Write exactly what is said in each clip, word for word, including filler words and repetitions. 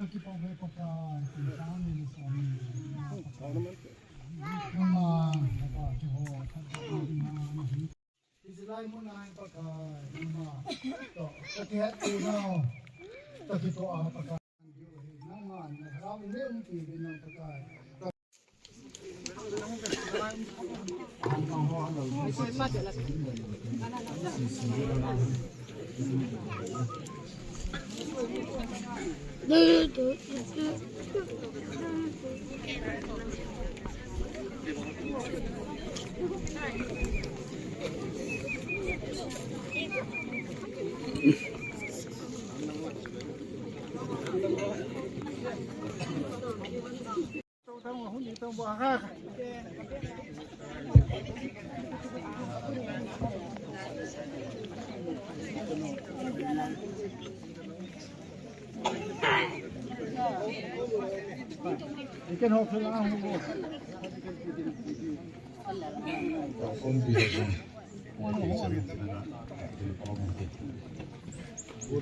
Kipa ve Pakai, kin tang ni som ni. Nangma, Pakai, kiho, Pakai, nangma, nangma. Israel mun a Pakai, nangma. To, to kihet tu nau. To kito a Pakai. Nangma, nangma, nangma, Pakai.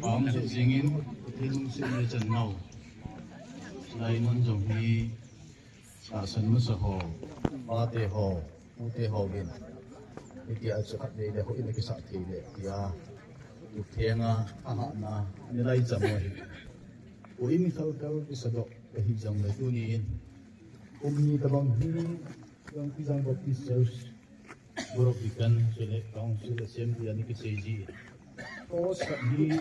Pam se jingin, thilung se ne chan nau. Lai mun jong hi, tahsan masa ho, pate ho, pute ho vin. Hitia chu khat vei le houin akisah thei le, tia. Uthenga, ahahna, nilai cham ho hi. Houin khalkhal kisadoh, kahi jong le tuni in. Kum ni tabang hi, Gangpijang Baptist Church. Group Deacon, chule Council Assembly ani kisei ji. Cross khat hi,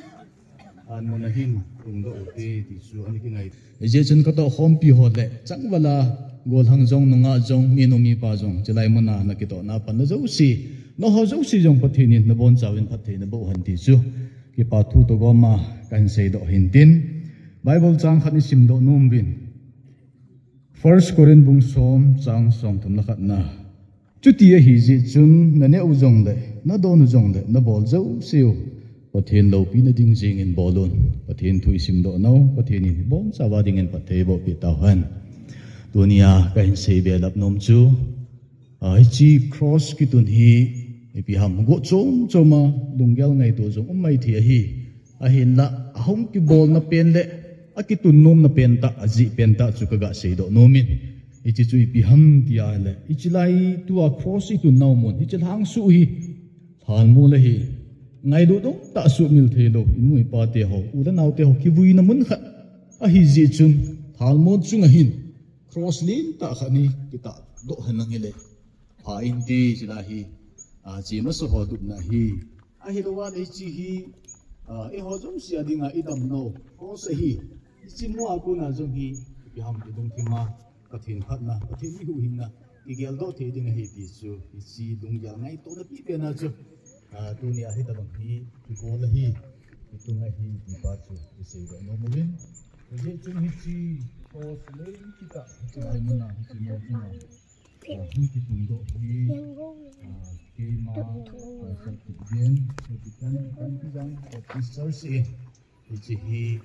an mun ahin, tungdoh u te, ti chu ani kingai. Hijeh chun katoh khompi ho le, changval a, golhang jong, nungah jong, minu mipa jong, chulai mun a, nakitohna pan na jouse, nangho jouse jong Pathen in, nabonchauvin phatthei naboh hen ti chu. Kipa thu toh gom a, kahin seidoh hin tin. Bible chang khat isimdoh nom uvin. First Corinth bung som, chang somthum le khatna. Chuti ahi jeh chun, naneh u jongle, nadon u jongle, nabol jouse u Pathen loupina ding jengin bol un. Pathen thu isimdoh nau, Pathen in ibonchauva dingin phatthei eiboh peh tauhen. Tunia kahin sei belap nom chu, a, hiche cross kitun hi, ipi ham, go chom chom a, lunggel ngaito jong um maithei ahi. Ahinla, ahung kibolna pen le, akitun nomna pen tah, ajeh pen tah chu kaga seidoh nom in. Hiche chu ipi ham tia le, hiche lai tua cross itun nau mun, hiche lhangsuh hi, lhanmol ahi. Ngailut um tah suhmil theilou, inu ipa te ho, u le nao te ho, kivuina mun khat ahi jeh chun, lhanmol chunga hin, cross lentah khat hi, kitahdoh hen lang hile. Pha inte, hiche lai hi, a, chemasa ho dupna ahi. Ahilouva le hiche hi, a, eiho jouse a dinga idamnau cross ahi. Hiche mua kona jong hi, ipi ham ilungthim a, Pathen phatna, Pathen mihuhhingna, igeldoh thei ding ahi ti chu, hiche lunggel ngaitona pipen a chu, a, tunia hitobang hi, ibol ahi, itung ahi, ti pa chu, iseidoh nom uvin. Hijeh chun hiche cross lentah, hiche lai mun a, hiche mun a. Hung kitungdoh hi, ah, keima, ah, Sakitgen, Sakitgen, Gangpijang Baptist Church in, hiche hi,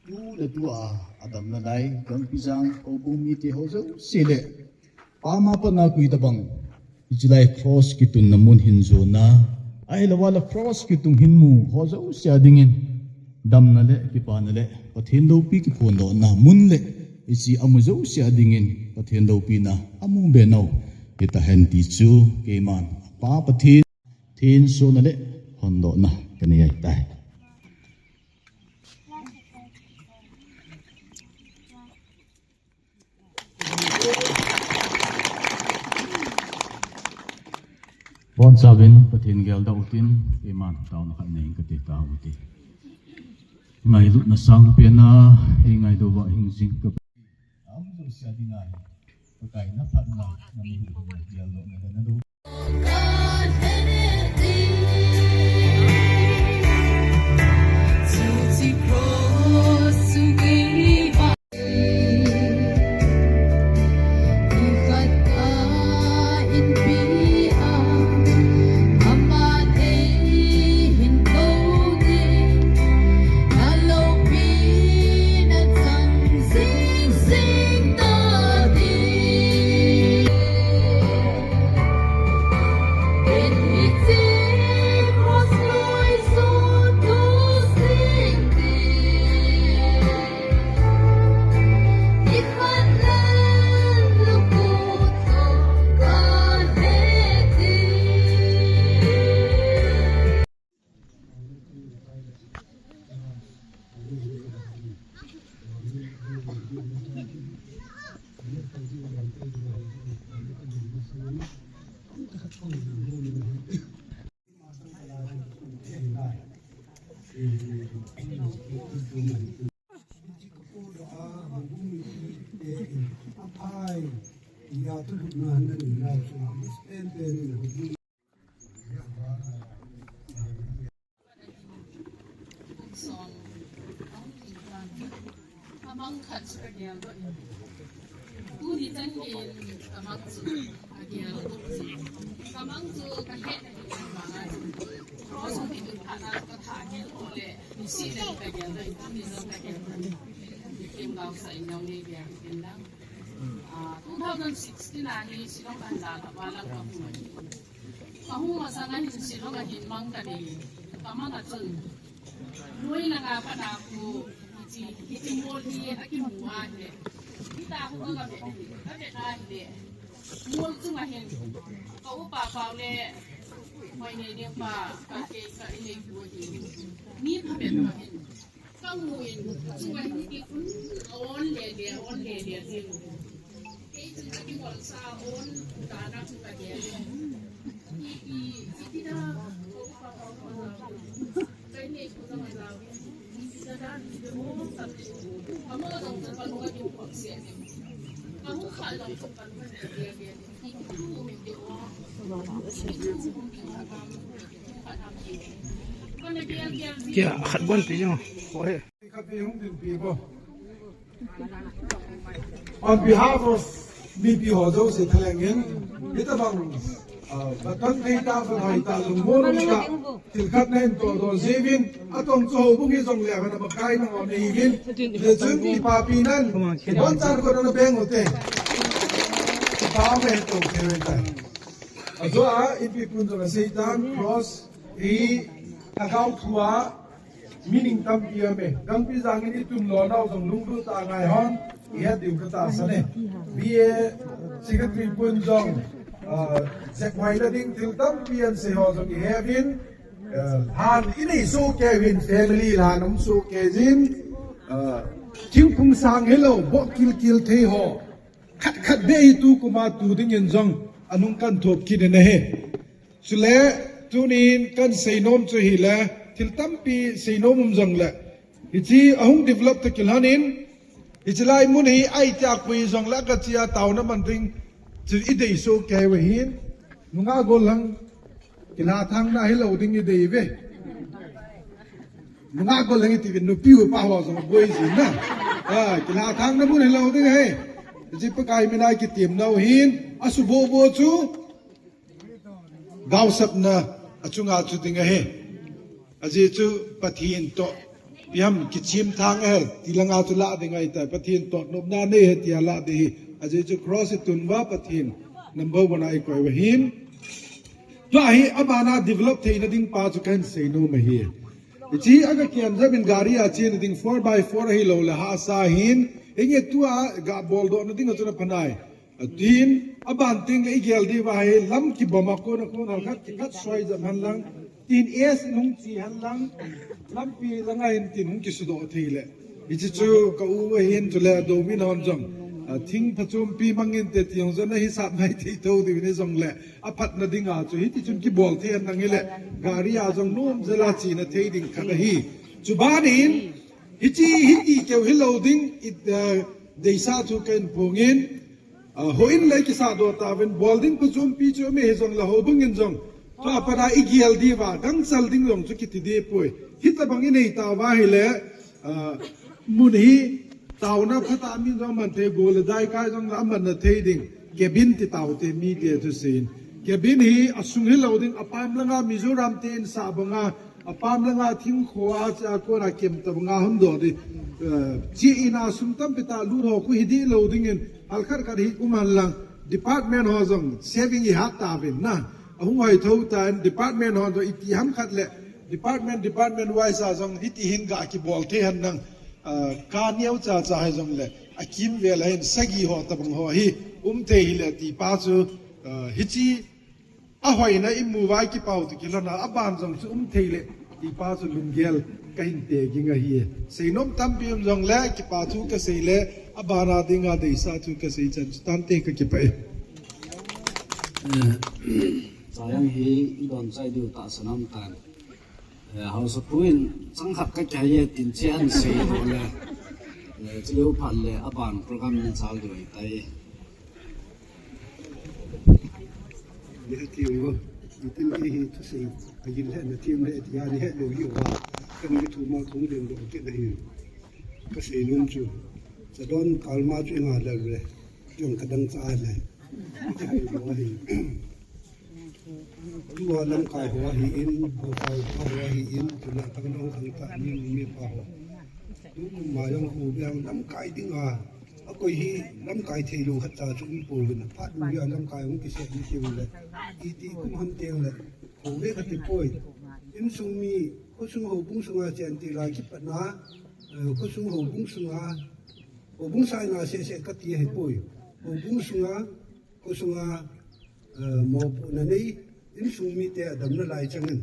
tu le tu a, adamna lai, Gangpijang, houbung mite ho jouse le, pam a pat na koi tabang, hiche lai cross kitunna mun hin jona, ahilouva le cross kitung hin mu, ho jouse a dingin, damna le, kipana le, Pathen loupi kiphondohna mun le, hiche amu jouse a dingin, Pathen loupina amu be nau, hitahen ti chu, keiman, Pa Pathen, thensohna le, hondohna, kanei ahitai. Bonchauvin Pathen geldoh utin, iman taona khat nei kati tau uti. Ngailutna sangpen a, ingailut uva hingjing ka. Aum jouse a dinga hi, Pakai na phatna, na mihuhhingna geldohna le na lou. Amang khat chu ka gel doh in. Tuni chan gei in amang chu ka gel doh in. Amang chu ka het na hi amang a chu. Cross hung kidon phat na ka tha gel doh le. Ni si le ka gel doh in. Tuni jong ka gel doh in. Kim gau sa in jong ni gel in lang. Ah, two thousand sixteen a hi Shillong ka la ka ba lang ka hung. Ka hung masang a hin Shillong a hin mang ka nei. Ka mang a chun. Noi langa pat a khu hiche, hiche mol hi akimu ahi. Hita khu ka ve, ka ve ahi. Mol chunga hin ka upa pau le, hoi nei ding pa, ka kei ka inei khu hi. Ni phabep ka hin. Ka mu in, chunga hin ki khun, a on le le, a on le le jing. Kei chun ka kingol sa on, ka na khu ka le. Ki, ki, ki da, ka upa pau le. Kia, khat bon pi jong. Koi. On behalf of mipi ho jouse thalheng in, hitabang, ah, baton thei ta, bathai ta, lungmon ta, thil khat na hin todoh jiuvin, atong chu houbung hi jong le, hana makai na om nahiuvin, le chun kipapi nan, kibonchan kon na beng ute. Kipa me to khe tai. Ajo a, inpi pun jong asei tan, cross, i, a kau thua, Meaning tampi aume. Gangpi jangin i tun lo nau jong lunglut tah a ngai hon. I het diu ka tahsan e. B A secretary pun jong, ah, jep hoina ding thil tampi ahin sei ho jong i heuvin. Ah, han i nei soh kei uvin family la nam soh kei jin. Ah, thingphung sang hilou, boh kilkil thei ho. Khat khat beh hi tukum a tu dingin jong anung kan thop kit in ahi. Chule, tunin kan seinom chu hile, thil tampi seinom um jongle, hiche ahung develop toh kilhonin, hiche lai mun hi ahi tia koi jongle, ka chia taona man ding, chu i dei soh kei uve hin, nunga gollhang, kilhathangna hilou ding i dei uve. Nunga gollhang i ti uvin, nupi upa ho jong boi jin na. Ah, kilhathangna mun hilou ding ahi. Hiche Pakai mina kitemna u hin, asuboh boh chu, Gaosapna achunga chu ding ahi. Ajeh chu Pathen toh ipi ham kichim thang ahi, ti langa chu lah ding ahitai. Pathen toh nopna nei ahi tia lah ding ahi. Ajeh chu cross i tun uva Pathen number one a i koi uva hin. Tua hi abana develop theina ding pa chu kahin seinom ahi. Hiche a ka kian jep in gari a chena ding four by four ahilou le hahsa hin. Hinge tua ga boldoh na ding a chu na phanai. Atin, aban teng le i gel diu va hi lam kibom a kona kona khat, khat soi jam hen lang. Tin es nung chi hen lang. Lampi langa hin tin hung kisudoh thei le. Hiche chu ka u ahin chule adomin hon jong. A thing phachompi mangin te ti hung jong na hisap mai thei tho diu ni jongle. Aphatna dinga chu hiti chun kibol thei hen lang hile. Gari a jong nom jela chena thei ding khat ahi. Chubanin, hiche, hiti keu hilou ding, i, eh, deisah thu kahin phongin, Ah, houin le kisa doh tauvin, bol ding phachompi chu mi hijongle houbung in jong. Tua pat a i gel diu va, gangchal ding jong chu kiti dipoi. Hitabang i nei tauva hile, ah, mun hi taona phatah a min jong man thei, gol le daikai jong la man na thei ding. Cabin ti taute mi te thu sin. Cabin hi asung hilou ding, apam langa Mizoram te in sah banga, Apam langa thingkho a cha kona kem tabanga hung doh di. Eh, chi ina sum tampi tah lut ho khu hi dih lou dingin, hal khat khat hi um hen lang, department ho jong saving i hat tauvin na. Ahung hoi tho tan, department ho jong iti ham khat le, department, department wise a jong hiti hin ga kibol thei hen lang, eh, ka neo cha cha hi jongle, akimvel a hin sagi ho tabang ho hi, um thei hile ti pa chu, eh, hichi, Ahoina i mu uva i kipa u toh kilhona, aban jong chu um thei le, ti pa chu lunggel kahin pe ging ahi. Seinom tampi um jongle, kipa thu kasei le, abana dinga deisah thu kasei chan chu tante kakipah e. Eh, Chayang hi i don chai diu tahsan um tan. Eh, Haosapu in chang khat kakihei e tin che ahin sei le. Eh, chuleh phat le aban program ni chal diu ahitai. Heti u, itin kei hi thusei, agin he na thim he ti ani he lo hi wa, kan mi thu ma thum den lo kit na hi. Ka sei nom chu, Sadon Kalma chu nga lal le, jong ka dang cha le. Tua lamkai ho hi in, ho kai ho hi in, tuna tang dong khang ta mi mi pa ho. Tu ma jong hu biang lamkai ding a, a koi hi lamkai thei lo khat cha chu um po vin, phat du ya lamkai um ki se ni ti le. I ti kum ham teng le. Ho ve ka ti poi. Insung mi, khosung houbung sunga chen ti lai ki pat na, eh, khosung houbung sunga, houbung sai na se se ka ti he poi. Houbung sunga, khosunga, eh, mo pu na nei, insung mi te adam na lai chang in.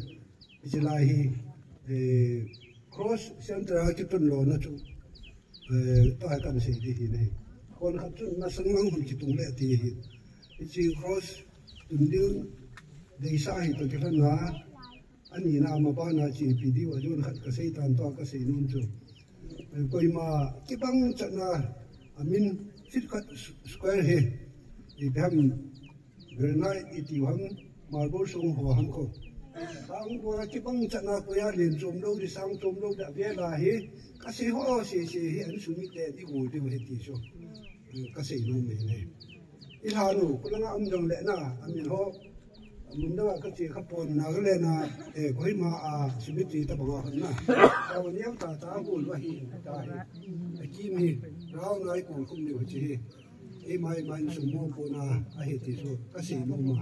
Ichi lai hi, eh, cross center a ki tun lo na chu. Eh, ta kan sei di hi nei. Kon khat chun na sang mang hun ki tung le ti hi. Ichi cross tun ding dei sa hi to ki fan na. Ani na ma ba na chi pi di wa jun khat ka sei tan to ka sei nun chu. Eh, koima kibang chat na amin fit khat s-, square he. I bham granite i ti ham, marble song ho ham ko. Sang bo na kibang chat na ko ya len chom lo di sang chom lo da ve la he. Ka sei ho se se he an sumi te di go di he ti so. Eh, ka sei lo me ne. I ha nu, ko la nga am jong le na, amin ho. Mun da ka che ka pon na le na, eh, koima a sumi ti ta ba na. Ka ni am ta ta go lo hi ta he. A ki mi, rao na i ko kum ni ho chi he. Ei mai mai sum mo ko na a he ti so ka sei mo ma.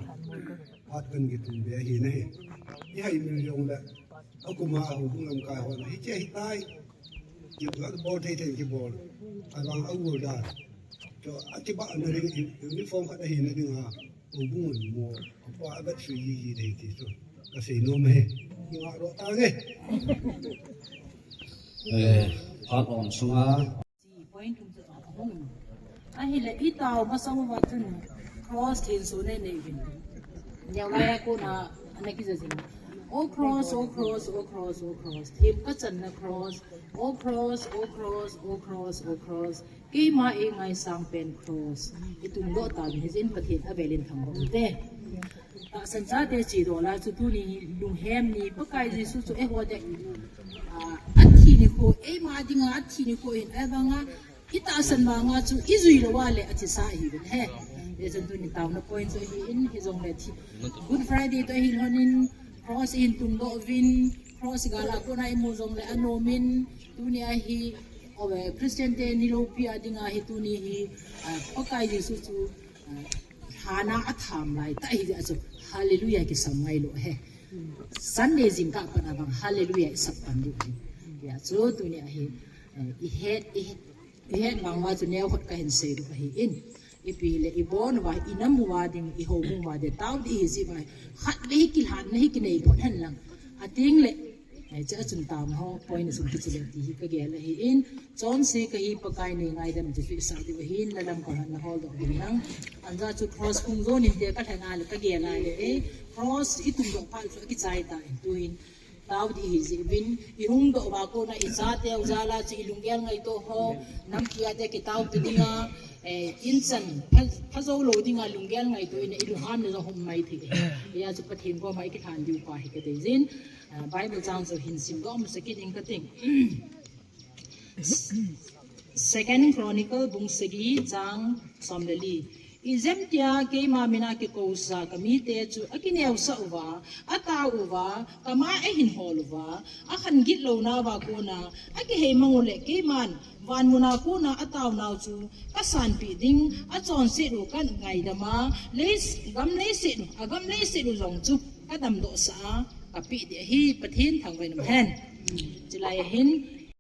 Phat kan ki tum be hi nei. I hai mi jong le. A kuma a houbung lamkai ho na hi che hi tai. Ki la bol thei thei ki bol. A bang a u da. Cho a ki ba na ring uniform khat a hi na ding a. Houbung mo. A pa a bat sui yi yi dei ti so. Ka sei nom he. Ki nga ro ta nge. Eh, phat on sunga. Point thum chu ahung. Ahile i tao masang uva chun cross thenso nei nei uvin. Neo lai a kona ana kija jing. O cross, o cross, o cross, o cross. Themkhat channa cross. O cross, o cross, o cross, o cross. Keima eingaisang pen cross. I tungdoh tauvin hijeh in Pathen avel in thangvah u hite. Tahsan chate chedoh lai chu tuni hi lunghem ni, Pakai Jesu chu eiho ding, ah, athi nikho, eima dinga athi nikho hin, ahivanga i tahsan vanga chu i jui lou a le athi sa ahi uvin he. Hijeh chun tuni taona point chu ahi in, hijongle thi, Good Friday toh ahin lhonin, cross ahin tungdoh uvin, cross gal a kona imu jongle anom in, tuni a hi, ove, Christian te ni loupi a dinga hi tuni hi, ah, Pakai Jesu chu, ah, lhana atham lai ta hi a chu, hallelujah kisam ngai lou he. Sunday jingkah pat a vang hallelujah i sap pan diu hi. Hijeh a chu tuni a hi, eh, i het, i het, i het vang uva chu neo khat kahin sei diu ahi in. Ipi le i bon uva, i nam uva ding, i houbung uva ding, tao di hi ji uva. Khat le hi kilhan, le hi kinei phot hen lang. Ating le, eh, che a chun tam ho, point a chun kichi le ti hi ka gel ahi in. Chonse ka hi Pakai nei ngaidam ti fi sa diu ahi in, la lam ko han na hol doh ding lang. Anja chu cross kung jon in te ka lhana le ka gel a le, eh, cross i tungdoh phat chu kichai ta in tu in. Tao di hi ji uvin, i hung doh uva kona i chate u jal a chu i lunggel ngaito ho, nampi a te kitao ti dinga, eh, inchan, pha, pha jou lou dinga lunggel ngaito in i lunghan le jong hum mai thei. Hijeh a chu Pathen koma i kilhan diu pa hi ka dei jin, ah, Bible chang chu hin simdoh masat kit ing ka ting. Second Chronicle bung sagi chang som le li. Ijemtia keima mina kikousa ka mite chu akineosah uva, atao uva, kama ahin hol uva, akhan git louna uva kona, akihei mang u le keiman, van muna kona ataonau chu, kasanpeh ding, achonset u kangaidam a, lei, gam leiset u, agam leiset u jong chu, kadamdoh sah a, kapeh ding ahi, Pathen thangvah in um hen. Chulai ahin,